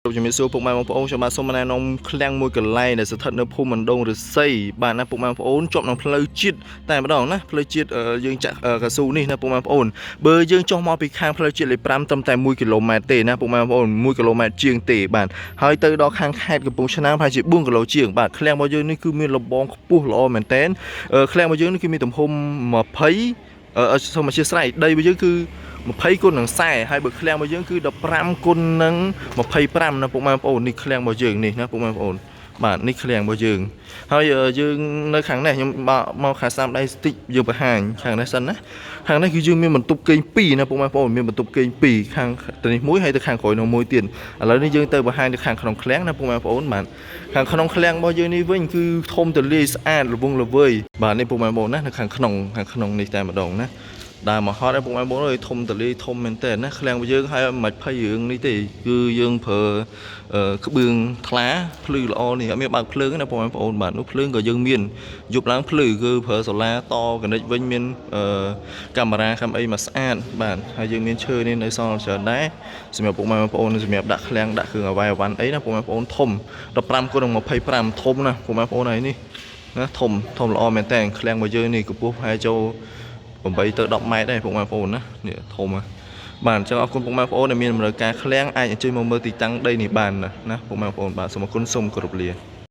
ជំរាបសួរពុកម៉ែបងប្អូនខ្ញុំបាទសូមណែនាំឃ្លាំងមួយកន្លែងដែលស្ថិតនៅភូមិមណ្ដងឫស្សីបាទណាពុកម៉ែបងប្អូនជាប់នឹងផ្លូវជាតិតែម្ដងណាផ្លូវជាតិយើងចាក់កៅស៊ូនេះណាពុកម៉ែបងប្អូនបើយើងចុះមកពីខាងផ្លូវជាតិលេខ5ត្រឹមតែ1គីឡូម៉ែត្រទេណាពុកម៉ែបងប្អូន1គីឡូម៉ែត្រជាងទេបាទហើយទៅដល់ខាងខេត្តកំពង់ឆ្នាំងប្រហែលជា4គីឡូជាងបាទឃ្លាំងរបស់យើងនេះគឺមានលបងខ្ពស់ល្អមែនទែនឃ្លាំងរបស់យើងនេះគឺមានទំហំ20សូមអធ្យាស្រ័យដីរបស់យើងគឺ20គុណនឹង40ហើយបើឃ្លាំងរបស់យើងគឺ15គុណនឹង25ណាពុកម៉ែបងប្អូននេះឃ្លាំងរបស់យើងនេះណាពុកម៉ែបងប្អូនបាទនេះឃ្លាំងរបស់យើងហើយយើងនៅខាងនេះខ្ញុំបើមកខាងស្នាមដៃស្តិចយើងបង្ហាញខាងនេះសិនណាខាងនេះគឺយើងមានបន្ទប់គេង2ណាពុកម៉ែបងប្អូនមានបន្ទប់គេង2ខាងទៅនេះមួយហើយទៅខាងក្រោយនោះមួយទៀតឥឡូវនេះយើងទៅបង្ហាញទៅខាងក្នុងឃ្លាំងណាពុកម៉ែបងប្អូនបាទខាងក្នុងឃ្លាំងរបស់យើងនេះវិញគឺធំទូលាយស្អាតរវងល្វើយបាទនេះពុកម៉ែបងប្អូនណានៅខាងក្នុងខាងក្នុងនេះតែម្ដងណា ដើរមកហត់ហើយពុកម៉ែបងប្អូនអើយធំតលីធំមែនតើណាឃ្លាំងរបស់យើងហើយមិនភ័យរឿងនេះទេគឺយើងប្រើក្បឿងថ្លាភ្លឺល្អនេះអត់មានបើកភ្លើងទេណាពុកម៉ែបងប្អូនបាទនោះភ្លើងក៏យើងមានយប់ឡើងភ្លឺគឺប្រើសូឡាតកណិចវិញមានកាមេរ៉ាកាំអីមកស្អាតបាទហើយយើងមានឈើនេះនៅសល់ច្រើនដែរសម្រាប់ពុកម៉ែបងប្អូនសម្រាប់ដាក់ឃ្លាំងដាក់គ្រឿងអវ៉ៃអវ៉ាន់អីណាពុកម៉ែបងប្អូនធំ15គុណនឹង25ធំណាពុកម៉ែបងប្អូនហើយនេះណាធំធំល្អមែនតើឃ្លាំងរបស់យើងនេះកម្ពស់ប្រហែលចូល 8ទៅ10ម៉ែត្រដែរពុកម៉ែបងប្អូនណានេះធំហ៎បាទអញ្ចឹងអរគុណពុកម៉ែបងប្អូនដែលមានតម្រូវការឃ្លាំងអាចអញ្ជើញមកមើលទីតាំងដីនេះបានណាណាពុកម៉ែបងប្អូនបាទសូមអរគុណសូមគោរពលា។